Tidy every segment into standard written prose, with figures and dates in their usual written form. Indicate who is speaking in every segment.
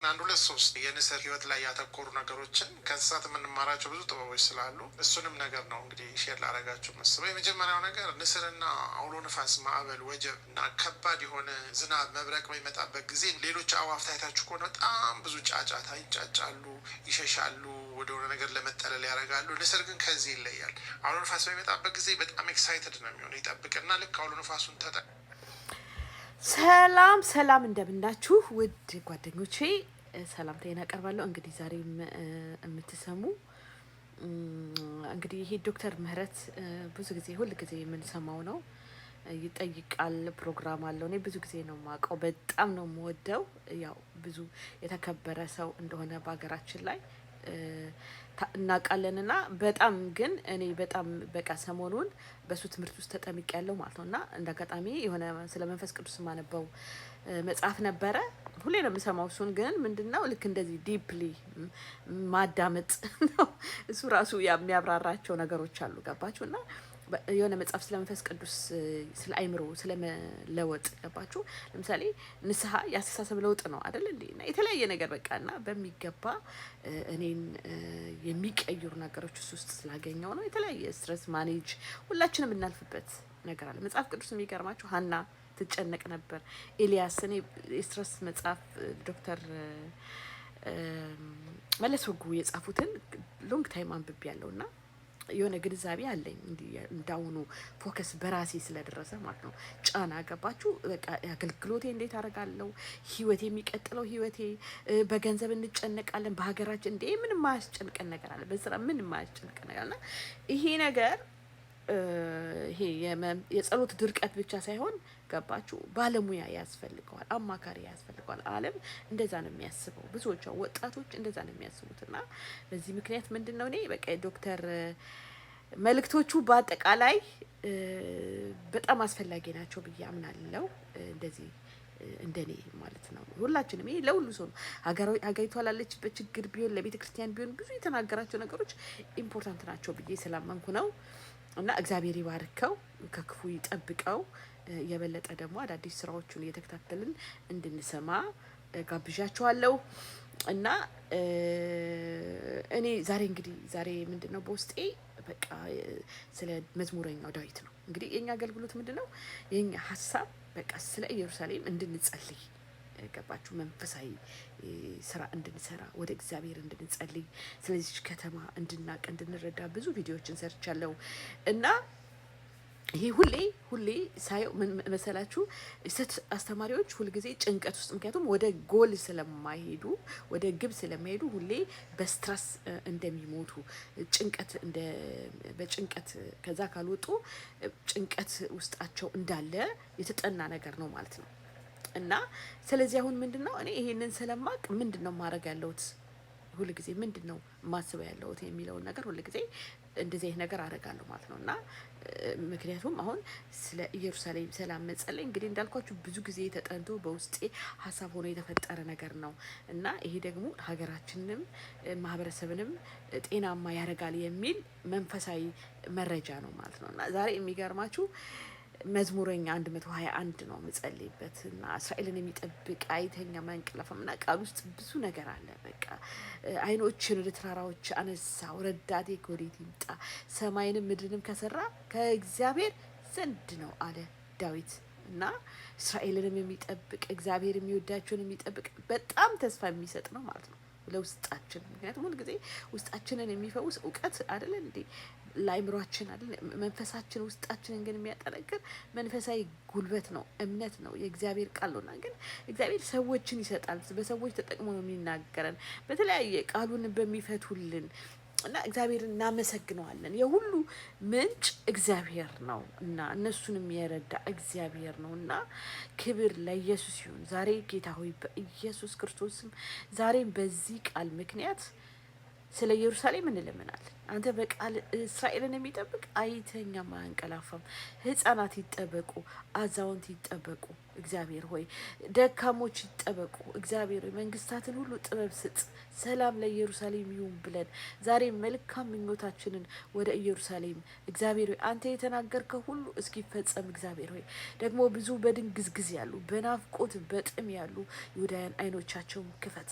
Speaker 1: አንድ፣ ሁለት፣ ሶስት የንስር ህይወት ላይ ያተኮሩ ነገሮችን፣ ከእንስሳት የምንማራቸው ብዙ ጥበቦች ስላሉ እሱንም ነገር ነው እንግዲህ share ላረጋችሁ መስበው። የመጀመሪያው ነገር ንስርና አውሎ ንፋስ፣ ማዕበል፣ ወጀብ እና ከባድ የሆነ ዝናብ፣ መብረቅ በሚመጣበት ጊዜ ሌሎች አዕዋፍት አይታችሁ ከሆነ በጣም ብዙ ጫጫታ ይንጫጫሉ፣ ይሸሻሉ፣ ወደሆነ ነገር ለመጠለል ያደርጋሉ። ንስር ግን ከዚህ ይለያል። አውሎ ንፋስ በሚመጣበት ጊዜ በጣም excited ነው የሚሆነው። ይጠብቅና ልክ አውሎ ንፋሱን ተጠ
Speaker 2: ሰላም ሰላም፣ እንደምናችሁ ውድ ጓደኞቼ፣ ሰላምታዬን አቀርባለሁ። እንግዲህ ዛሬም የምትሰሙ እንግዲህ ይሄ ዶክተር ምህረት ብዙ ጊዜ ሁል ጊዜ የምንሰማው ነው። ይጠይቃል፣ ፕሮግራም አለው። እኔ ብዙ ጊዜ ነው የማውቀው፣ በጣም ነው የምወደው። ያው ብዙ የተከበረ ሰው እንደሆነ በሀገራችን ላይ እናውቃለን እና በጣም ግን እኔ በጣም በቃ ሰሞኑን በሱ ትምህርት ውስጥ ተጠምቅ ያለው ማለት ነው። እና እንደ አጋጣሚ የሆነ ስለ መንፈስ ቅዱስ የማነበው መጽሐፍ ነበረ። ሁሌ ነው የምሰማው እሱን። ግን ምንድን ነው ልክ እንደዚህ deeply ማዳመጥ ነው። እሱ ራሱ የሚያብራራቸው ነገሮች አሉ። ገባችሁ? እና የሆነ መጽሐፍ ስለ መንፈስ ቅዱስ፣ ስለ አይምሮ፣ ስለ መለወጥ፣ ገባችሁ? ለምሳሌ ንስሐ የአስተሳሰብ ለውጥ ነው አይደል እንዴ? እና የተለያየ ነገር በቃ እና በሚገባ እኔን የሚቀይሩ ነገሮች እሱ ውስጥ ስላገኘው ነው። የተለያየ stress manage ሁላችንም የምናልፍበት ነገር አለ። መጽሐፍ ቅዱስ የሚገርማችሁ ሀና ትጨነቅ ነበር። ኤልያስ፣ እኔ የ stress መጽሐፍ ዶክተር መለስ ወጉ የጻፉትን long time አንብቤ ያለው እና የሆነ ግንዛቤ አለኝ፣ እንዳሁኑ focus በራሴ ስለደረሰ ማለት ነው። ጫና፣ ገባችሁ? በቃ አገልግሎቴ እንዴት አደርጋለሁ? ህይወቴ፣ የሚቀጥለው ህይወቴ፣ በገንዘብ እንጨነቃለን። በሀገራችን እንዴ ምን የማያስጨንቀን ነገር አለ? በስራ ምን የማያስጨንቀን ነገር አለ? ይሄ ነገር ይሄ የጸሎት ድርቀት ብቻ ሳይሆን፣ ገባችሁ፣ ባለሙያ ያስፈልገዋል፣ አማካሪ ያስፈልገዋል። ዓለም እንደዛ ነው የሚያስበው። ብዙዎቿ ወጣቶች እንደዛ ነው የሚያስቡት። እና በዚህ ምክንያት ምንድን ነው እኔ በቃ ዶክተር መልእክቶቹ በአጠቃላይ በጣም አስፈላጊ ናቸው ብዬ አምናለሁ። እንደዚህ እንደኔ ማለት ነው። ሁላችንም፣ ይሄ ለሁሉ ሰው ነው። ሀገሪቷ ላለችበት ችግር ቢሆን፣ ለቤተ ክርስቲያን ቢሆን ብዙ የተናገራቸው ነገሮች important ናቸው ብዬ ስላመንኩ ነው። እና እግዚአብሔር ይባርከው፣ ከክፉ ይጠብቀው። የበለጠ ደግሞ አዳዲስ ስራዎቹን እየተከታተልን እንድንሰማ ጋብዣችኋለሁ። እና እኔ ዛሬ እንግዲህ ዛሬ ምንድን ነው በውስጤ በቃ ስለ መዝሙረኛው ዳዊት ነው። እንግዲህ የኛ አገልግሎት ምንድን ነው? የኛ ሀሳብ በቃ ስለ ኢየሩሳሌም እንድንጸልይ፣ ገባችሁ? መንፈሳዊ ስራ እንድንሰራ፣ ወደ እግዚአብሔር እንድንጸልይ፣ ስለዚች ከተማ እንድናቅ፣ እንድንረዳ ብዙ ቪዲዮዎችን ሰርቻለሁ። እና ይሄ ሁሌ ሁሌ ሳየው ምን መሰላችሁ? ስህተት አስተማሪዎች ሁልጊዜ ጭንቀት ውስጥ፣ ምክንያቱም ወደ ጎል ስለማይሄዱ፣ ወደ ግብ ስለማይሄዱ፣ ሁሌ በ stress እንደሚሞቱ፣ ጭንቀት እንደ በጭንቀት ከዛ ካልወጡ ጭንቀት ውስጣቸው እንዳለ የተጠና ነገር ነው ማለት ነው። እና ስለዚህ አሁን ምንድን ነው እኔ ይሄንን ስለማቅ ምንድን ነው ማድረግ ያለሁት፣ ሁል ጊዜ ምንድን ነው ማስበው ያለሁት የሚለውን ነገር ሁል ጊዜ እንደዚህ አይነት ነገር አደርጋለሁ ማለት ነው። እና ምክንያቱም አሁን ስለ ኢየሩሳሌም ሰላም መጸለይ እንግዲህ እንዳልኳችሁ ብዙ ጊዜ ተጠንቶ በውስጤ ሀሳብ ሆኖ የተፈጠረ ነገር ነው። እና ይሄ ደግሞ ሀገራችንንም ማህበረሰብንም ጤናማ ያደርጋል የሚል መንፈሳዊ መረጃ ነው ማለት ነው። እና ዛሬ የሚገርማችሁ መዝሙረኛ 121 ነው የምጸልይበት። እና እስራኤልን የሚጠብቅ አይተኛም አያንቀላፋም። እና ቃል ውስጥ ብዙ ነገር አለ። በቃ ዓይኖችን ወደ ተራራዎች አነሳው፣ ረዳቴ ከወዴት ይምጣ? ሰማይንም ምድርንም ከሰራ ከእግዚአብሔር ዘንድ ነው አለ ዳዊት። እና እስራኤልንም የሚጠብቅ እግዚአብሔር የሚወዳቸውን የሚጠብቅ በጣም ተስፋ የሚሰጥ ነው ማለት ነው ለውስጣችን። ምክንያቱም ሁልጊዜ ውስጣችንን የሚፈውስ እውቀት አይደለ እንዴ? ለአይምሯችን አይደለ? መንፈሳችን ውስጣችንን ግን የሚያጠነክር መንፈሳዊ ጉልበት ነው፣ እምነት ነው፣ የእግዚአብሔር ቃል ነው። እና ግን እግዚአብሔር ሰዎችን ይሰጣል። በሰዎች ተጠቅሞ ነው የሚናገረን፣ በተለያየ ቃሉን በሚፈቱልን፣ እና እግዚአብሔርን እናመሰግነዋለን። የሁሉ ምንጭ እግዚአብሔር ነው እና እነሱንም የረዳ እግዚአብሔር ነው እና ክብር ለኢየሱስ ይሁን። ዛሬ ጌታ ሆይ በኢየሱስ ክርስቶስም ዛሬም በዚህ ቃል ምክንያት ስለ ኢየሩሳሌም እንለምናለን። አንተ በቃል እስራኤልን የሚጠብቅ አይተኛም አያንቀላፋም። ሕፃናት ይጠበቁ፣ አዛውንት ይጠበቁ። እግዚአብሔር ሆይ ደካሞች ይጠበቁ። እግዚአብሔር ሆይ መንግስታትን ሁሉ ጥበብ ስጥ፣ ሰላም ለኢየሩሳሌም ይሁን ብለን ዛሬ መልካም ምኞታችንን ወደ ኢየሩሳሌም እግዚአብሔር ሆይ አንተ የተናገርከው ሁሉ እስኪፈጸም እግዚአብሔር ሆይ ደግሞ ብዙ በድንግዝግዝ ያሉ፣ በናፍቆት በጥም ያሉ ይሁዳውያን አይኖቻቸውን ክፈት።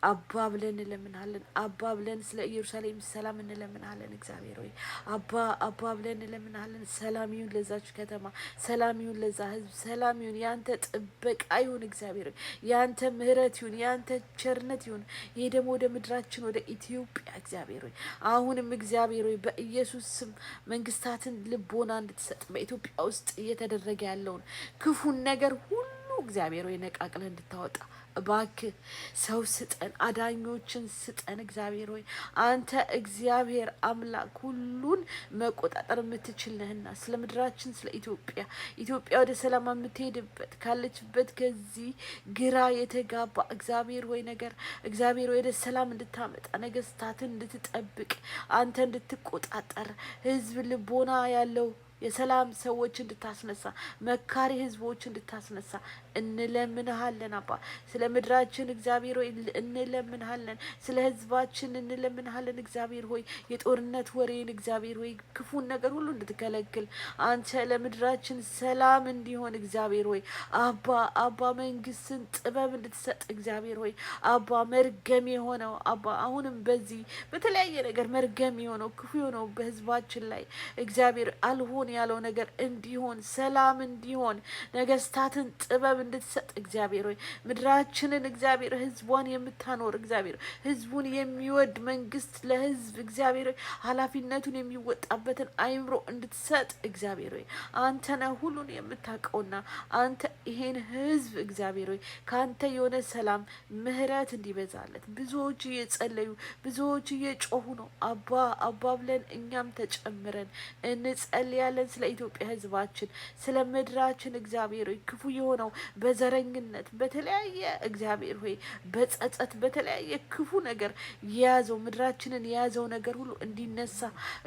Speaker 2: አባ ብለን እንለምንሃለን። አባ ብለን ስለ ኢየሩሳሌም ሰላም እንለምንሃለን። እግዚአብሔር ሆይ አባ አባ ብለን እንለምንሃለን። ሰላም ይሁን ለዛች ከተማ፣ ሰላም ይሁን ለዛ ህዝብ፣ ሰላም ይሁን፣ ያንተ ጥበቃ ይሁን። እግዚአብሔር ሆይ ያንተ ምሕረት ይሁን፣ ያንተ ቸርነት ይሁን። ይሄ ደግሞ ወደ ምድራችን ወደ ኢትዮጵያ እግዚአብሔር ሆይ አሁንም እግዚአብሔር ሆይ በኢየሱስ ስም መንግስታትን ልቦና እንድትሰጥ፣ በኢትዮጵያ ውስጥ እየተደረገ ያለውን ክፉን ነገር ሁሉ እግዚአብሔር ሆይ ነቃቅለህ እንድታወጣ እባክህ ሰው ስጠን፣ አዳኞችን ስጠን። እግዚአብሔር ሆይ አንተ እግዚአብሔር አምላክ ሁሉን መቆጣጠር የምትችል ነህና ስለ ምድራችን ስለ ኢትዮጵያ፣ ኢትዮጵያ ወደ ሰላም የምትሄድበት ካለችበት ከዚህ ግራ የተጋባ እግዚአብሔር ሆይ ነገር እግዚአብሔር ሆይ ወደ ሰላም እንድታመጣ፣ ነገስታትን እንድትጠብቅ፣ አንተ እንድትቆጣጠር፣ ህዝብ ልቦና ያለው የሰላም ሰዎች እንድታስነሳ፣ መካሪ ህዝቦች እንድታስነሳ እንለምንሃለን። አባ ስለ ምድራችን እግዚአብሔር ሆይ እንለምንሃለን። ስለ ህዝባችን እንለምንሃለን። እግዚአብሔር ሆይ የጦርነት ወሬን እግዚአብሔር ሆይ ክፉን ነገር ሁሉ እንድትከለክል፣ አንተ ለምድራችን ሰላም እንዲሆን እግዚአብሔር ሆይ አባ አባ መንግስትን ጥበብ እንድትሰጥ እግዚአብሔር ሆይ አባ መርገም የሆነው አባ አሁንም በዚህ በተለያየ ነገር መርገም የሆነው ክፉ የሆነው በህዝባችን ላይ እግዚአብሔር አልሆን ያለው ነገር እንዲሆን፣ ሰላም እንዲሆን፣ ነገስታትን ጥበብ እንድትሰጥ እግዚአብሔር ሆይ ምድራችንን እግዚአብሔር ህዝቧን የምታኖር፣ እግዚአብሔር ህዝቡን የሚወድ መንግስት፣ ለህዝብ እግዚአብሔር ሆይ ኃላፊነቱን የሚወጣበትን አይምሮ እንድትሰጥ እግዚአብሔር ሆይ አንተ ነህ ሁሉን የምታውቀውና አንተ ይሄን ህዝብ እግዚአብሔር ሆይ ከአንተ የሆነ ሰላም ምህረት እንዲበዛለት ብዙዎች እየጸለዩ፣ ብዙዎች እየጮሁ ነው። አባ አባ ብለን እኛም ተጨምረን እንጸልያለን። ስለ ኢትዮጵያ ህዝባችን፣ ስለ ምድራችን እግዚአብሔር ሆይ ክፉ የሆነው በዘረኝነት በተለያየ እግዚአብሔር ሆይ በጸጸት በተለያየ ክፉ ነገር የያዘው ምድራችንን የያዘው ነገር ሁሉ እንዲነሳ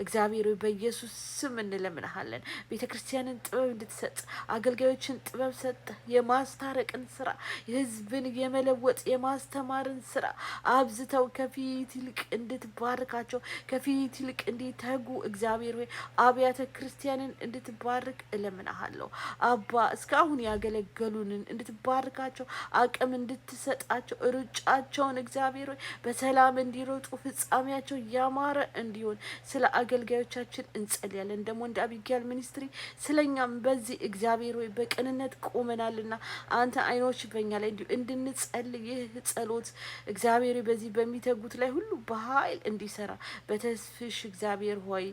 Speaker 2: እግዚአብሔር ሆይ በኢየሱስ ስም እንለምንሃለን። ቤተ ክርስቲያንን ጥበብ እንድትሰጥ፣ አገልጋዮችን ጥበብ ሰጠ የማስታረቅን ስራ፣ ህዝብን የመለወጥ የማስተማርን ስራ አብዝተው ከፊት ይልቅ እንድትባርካቸው፣ ከፊት ይልቅ እንዲተጉ እግዚአብሔር ሆይ አብያተ ክርስቲያንን እንድትባርክ እለምንሃለሁ። አባ እስካሁን ያገለገሉንን እንድትባርካቸው፣ አቅም እንድትሰጣቸው፣ ሩጫቸውን እግዚአብሔር ሆይ በሰላም እንዲሮጡ፣ ፍጻሜያቸው ያማረ እንዲሆን ስለ አገልጋዮቻችን እንጸልያለን። ደግሞ እንደ አቢጊያል ministry ስለኛም በዚህ እግዚአብሔር ሆይ በቅንነት ቆመናልና አንተ አይኖች በኛ ላይ እንዲሁ እንድንጸልይ ይህ ጸሎት እግዚአብሔር ሆይ በዚህ በሚተጉት ላይ ሁሉ በኃይል እንዲሰራ በተስፍሽ እግዚአብሔር ሆይ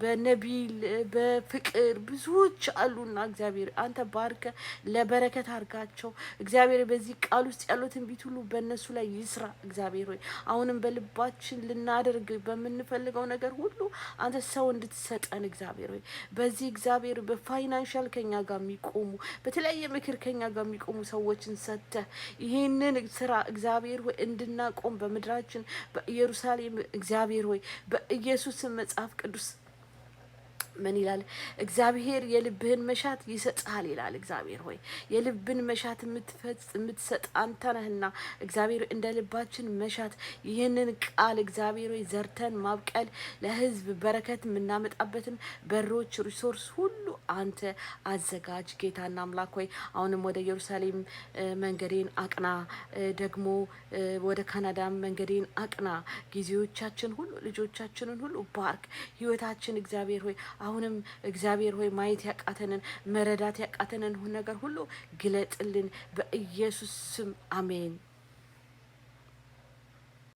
Speaker 2: በነቢል በፍቅር ብዙዎች አሉና እግዚአብሔር አንተ ባርከ ለበረከት አርጋቸው። እግዚአብሔር በዚህ ቃል ውስጥ ያለው ትንቢት ሁሉ በእነሱ ላይ ይስራ። እግዚአብሔር ሆይ አሁንም በልባችን ልናደርግ በምንፈልገው ነገር ሁሉ አንተ ሰው እንድትሰጠን እግዚአብሔር ሆይ በዚህ እግዚአብሔር በ financial ከኛ ጋር የሚቆሙ፣ በተለያየ ምክር ከኛ ጋር የሚቆሙ ሰዎችን ሰጥተህ ይህንን ስራ እግዚአብሔር ሆይ እንድናቆም በምድራችን በኢየሩሳሌም እግዚአብሔር ሆይ በኢየሱስ መጽሐፍ ቅዱስ ምን ይላል? እግዚአብሔር የልብህን መሻት ይሰጥሃል ይላል። እግዚአብሔር ሆይ የልብን መሻት የምትሰጥ አንተ ነህና እግዚአብሔር እንደ ልባችን መሻት ይህንን ቃል እግዚአብሔር ሆይ ዘርተን ማብቀል ለህዝብ በረከት የምናመጣበትን በሮች resource ሁሉ አንተ አዘጋጅ። ጌታና አምላክ ሆይ አሁንም ወደ ኢየሩሳሌም መንገዴን አቅና፣ ደግሞ ወደ ካናዳም መንገዴን አቅና። ጊዜዎቻችን ሁሉ ልጆቻችንን ሁሉ ባርክ። ህይወታችን እግዚአብሔር ሆይ አሁንም እግዚአብሔር ሆይ ማየት ያቃተንን መረዳት ያቃተንን ነገር ሁሉ ግለጥልን። በኢየሱስ ስም አሜን።